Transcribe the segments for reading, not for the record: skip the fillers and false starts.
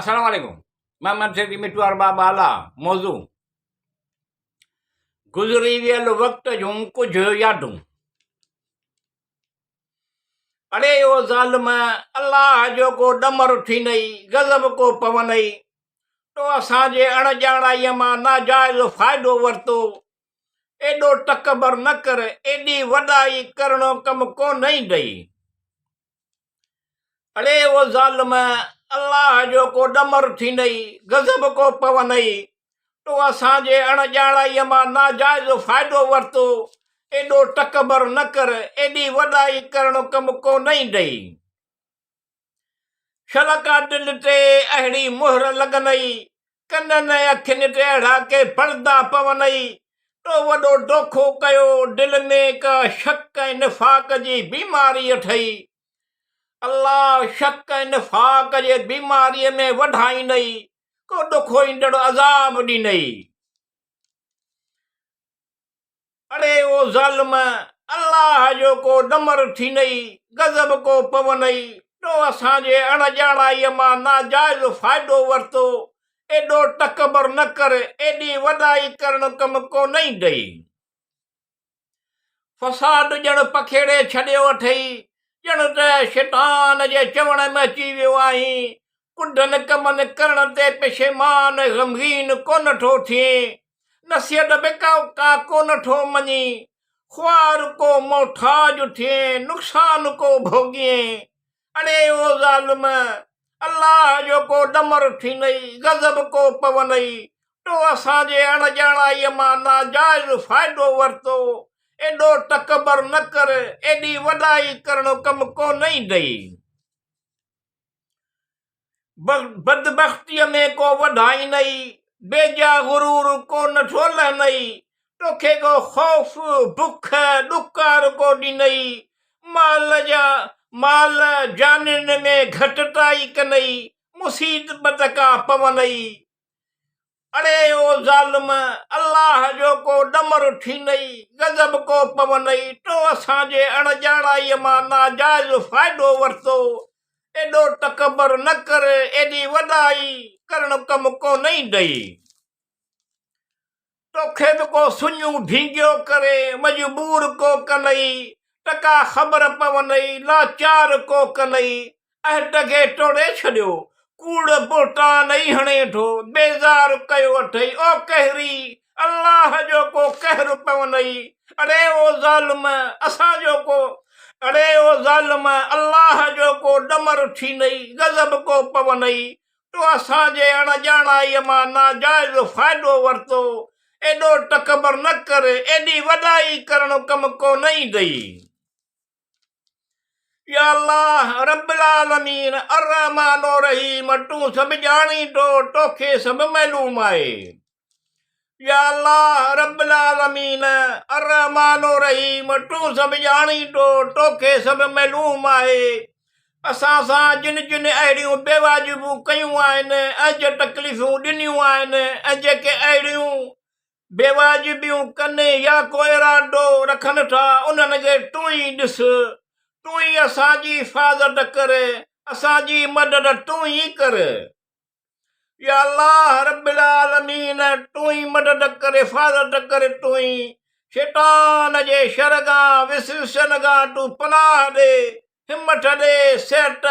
السلام عليڪم محمد سيٺي مٺو ارباب اعليٰ موضوع گذري ويل وقت جون ڪجهه يادون اڙي او ظالم الله جو ڪو ڏمر ٿيندئي غضب ڪو پوندئي تو اسان جي اڻ ڄاڻائيء مان ناجائز فائدو ورتو ايڏو تڪبر نه ڪر ايڏي وڏائي ڪرڻو ڪم ڪونهي ڏئي اڙي او ظالم! الله جو ڪو ڏمر ٿيندئي، غضب ڪو پوندئي. تو اسان جي اڻ ڄاڻائيء مان ناجائز فائدو ورتو. ايڏو تڪبر نه ڪر، ايڏي وڏائي ڪرڻ ڪم ڪو نه ايندئي. شل ڪا دل تي اهڙي مهر لڳندئي، ڪنن ۽ اکين تي اهڙا ڪي پردا پونئي، تو وڏو دوکو ڪيو، دل ۾ ڪا شڪ ۽ نفاق جي بيماري اٿئي. الله شڪ ۽ نفاق جي بيماريء ۾ وڍائيندئي، ڪو ڏکوئيندڙ عذاب ڏيندئي. اڙي او ظالم! الله جو ڪو ڏمر ٿيندئي، غضب ڪو پوندئي، تو اسان جي اڻ ڄاڻائيء مان ناجائز فائدو ورتو، ايڏو تڪبر نه ڪر، ايڏي وڏائي ڪرڻ ڪم ڪونه ايندئي. فساد ڄڻ پکيڙي ڇڏيو اٿئي، ڄڻ ته شيطان جي چوڻ ۾ اچي ويو آهين، ڪڍن ڪمن ڪرڻ تي پشيمان ۽ غمگين ڪونه ٿو ٿئين، نصيحت به ڪا ڪونه ٿو مڃين، خوار ڪو محتاج ٿئين، نقصان ڪو ڀوڳين. اڙي او ظالم! الله جو ڪو ڏمر ٿيندئي، غضب ڪو پوندئي، تو اسان جي اڻ ڄاڻائيء مان ناجائز فائدو ورتو، ايڏو تڪبر نه ڪر، ايڏي وڏائي ڪرڻ ڪم ڪونه ايندئي. بدبختيء ۾ ڪو وڌائيندئي، بيجا غرور ڪو نه ٿو لهندئي، توکي ڪو خوف، بک، ڏڪار ڪو ڏيندئي، مال جا مال جانين ۾ گهٽتائي ڪندئي، مصيبت ڪا پوندئي. اڙي او ظالم! الله جو ڪو ڏمر ٿيندئي، غضب ڪو پوندئي، تو اسان جي اڻ ڄاڻائيء مان ناجائز فائدو ورتو، ايڏو تڪبر نه ڪر، ايڏي وڏائي ڪرڻ ڪم ڪونه ايندئي. توکي به ڪو سڃو ڍينگيو ڪري مجبور ڪو ڪندئي ته ڪا خبر پوندئي، لاچار ڪو ڪندئي، عهد کي ٽوڙي ڇڏيو، ڪوڙ بهتان ئي هڻين ٿو، بيزار ڪيو اٿئي، او قهري، الله جو ڪو قهر پوندئي، اڙي او ظالم، اسان جو ڪو، اڙي او ظالم، الله جو ڪو ڏمر ٿيندئي، غضب ڪو پوندئي، تو اسان جي اڻ ڄاڻائيء مان ناجائز فائدو ورتو، ايڏو تڪبر نه ڪر، ايڏي وڏائي ڪرڻ ڪم ڪونه ايندئي. يا الله رب العالمين الرحمٰن الرحيم تون سڀ ڄاڻين ٿو، توکي سڀ معلوم آهي. يا الله رب العالمين الرحمٰن الرحيم تون سڀ ڄاڻين ٿو، توکي سڀ معلوم آهي. اسان سان جن جن اهڙيون بيواجبون ڪيون آهن ۽ جي تڪليفون ڏنيون آهن ۽ جيڪي اهڙيون بيواجبيون ڪن يا ڪو ارادو رکن ٿا انهن کي تون ئي ڏس، تون ئي اسان جي حفاظت ڪر، اسان جي مدد تون ئي ڪر. يا الله رب العالمين تون ئي مدد ڪر حفاظت ڪر تون ئي شيطان جي شر کان وسوسن کان تون پناهه ڏي همٿ ڏي صحت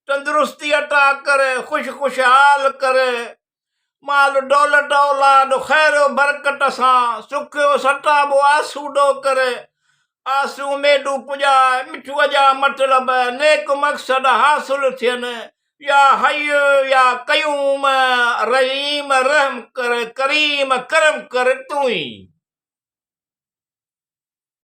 تندرستي عطا ڪر خوش خوشحال ڪر مال دولت اولاد خير و برڪت سان سکيو ستابو آسودو ڪر آسون اميدون پڄاء مٺوء جا مطلب نيڪ مقصد حاصل ٿين يا حي يا قيوم رحيم رحم ڪر ڪريم ڪرم ڪر تون ئي.